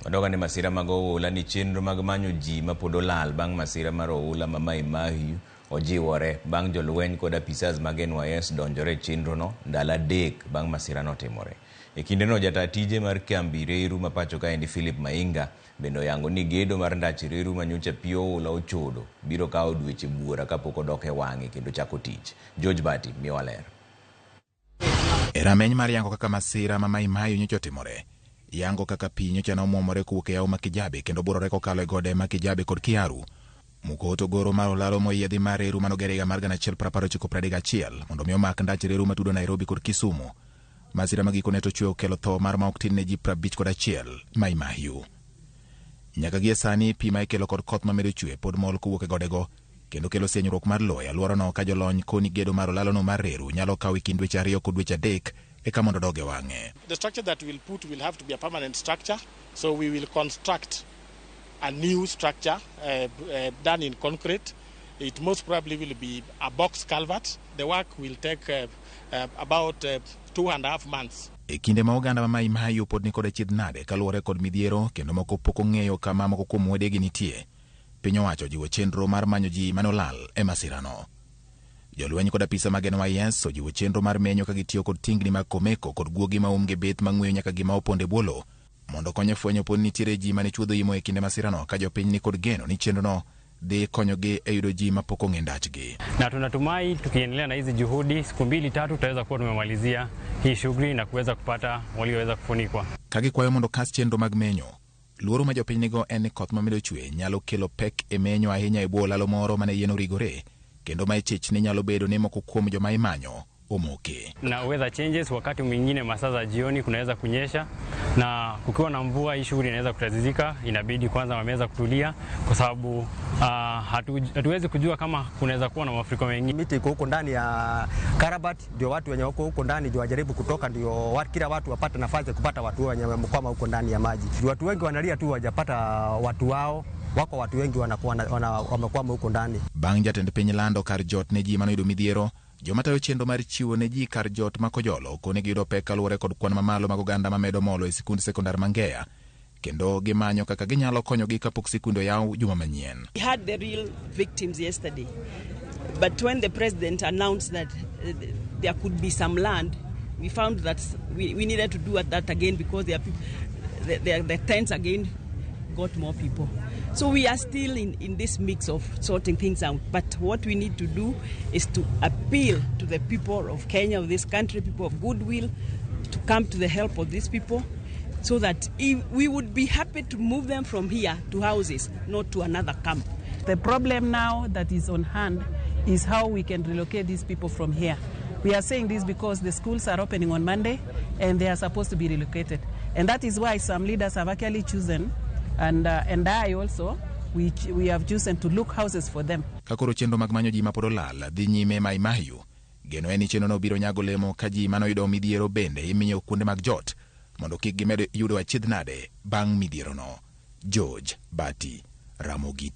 Wadoga ne masira mag oula ni chenro mag manyo ji mapod olal bang' masira mar oula ma Mai Mahiu ojiwore bang' jolweny kod apisas mag NYS donjore e chenrono ndalo 3 bang' masira notimore. E kindeno jataa tije mar kambi reru ma pacho kaendi Philip Mainga bende oyango ni gedo mar ndach reru manyocha pi oula ochodo biro kawo dweche buora kapok odok e wang'e kendo chako tich. George Bati miyowa ler. E rameny mar yango kaka masira ma Mai Mahiu nyocha otimore, yango kaka pi nyocha nomuomore kowuok e yawo ma Kijabe kendo burore kokalo e gode ma Kijabe kod Kiaru. Mukoto goro mar olalo moyiedhi mar reru manoger higa mar 1931 mondo mi omak ndach reru matudo Nairobi kod Kisumu. Masira ma gikone to chwe okelo tho mar ma ok tin ne ji 51 Mai Mahiu. Nyaka gie sani pi ma ikelo kod koth mamedo chwe pod mol kowuok e godego kendo kelo sienyruok mar lowo e alworano ka jolony koni gedo mar olalono mar reru nyalo kawo e kind dweche 2 kod dweche 3 eka mondo odog e wang'e. The structure that we'll put will have to be a permanent structure, so we will construct a new structure done in concrete. It most probably will be a box culvert. The work will take about 2.5 months. E kinde ma oganda ma Mai Mahiu pod nikod achiedh nade kaluwore kod midhiero kendo moko pok ong'eyo kama moko kuom wedegi nitie, piny owacho ojiwo chenro mar manyo ji mane olal e masirano. Jolweny kod apisa mag NYS ojiwo chenro mar menyo ka gitiyo kod tingni mag komeko kod guogi ma umgi bith mang'weyo nyaka gima opondo e bwo lowo mondo konye fwenyo pod nitiere ji mane chuodho imo e kinde masirano ka jopiny ni kod geno ni chenrono dhi konyogi e yudo ji mapok ong'e ndachgi. Na tunatumai tukiendelea na hizi juhudi, siku 2-3 tutaweza kuwa tumemalizia hii shughuli na kuweza kupata walioweza kufunikwa. Ka gikwayo mondo kas chenro mag menyo, luoro ma jopiny nigo en ni koth mamedo chwe nyalo kelo pek e menyo ahinya e bwo olalo moro mane yien origore kendo ma ichich ni nyalo bedo ni moko kuom joma imanyo omoke. Na weather changes, wakati mwingine masaa za jioni kunaweza kunyesha, na kukiwa na mvua hii shughuli inaweza kutatizika. Inabidi kwanza wameweza kutulia kwa sababu hatuwezi kujua kama kunaweza kuwa na mafuriko mengi. Miti iko huko ndani ya Karabat, ndio watu wenye wako huko ndani ndio wajaribu kutoka, ndio kila watu wapate nafasi ya kupata watu wenye wamekwama huko ndani ya maji. Watu wengi wanalia tu hawajapata watu wao. Wako watu wengi wamekwama huko ndani. Bang' jatend piny lando kar jot ne ji manoyudo midhiero, joma tayo chenro mar chiwo ne ji kar jot ma Kojolo koni giyudo pek kaluwore kod kwan mamalo mag oganda mamedo molo e sikund sekondar ma Ngea, kendo gimanyo kaka ginyalo konyogi kapok sikunde oyaw juma manyien. We had the real victims yesterday, but when the president announced that there could be some land, we found that we needed to do that again because the tents again got more people. So we are still in this mix of sorting things out. But what we need to do is to appeal to the people of Kenya, of this country, people of goodwill, to come to the help of these people so that if we would be happy to move them from here to houses, not to another camp. The problem now that is on hand is how we can relocate these people from here. We are saying this because the schools are opening on Monday and they are supposed to be relocated. And that is why some leaders have actually chosen, and I also, we have chosen to look houses for them. Ka koro chenro mag manyo ji mapod olal dhi nyime Mai Mahiu, geno en ni chenrono biro nyago olemo ka ji manoyudo midhiero bende imiyo kuonde mag jot mondo kik gimed yudo achiedh nade bang' midhierono. George Bati, Ramogi.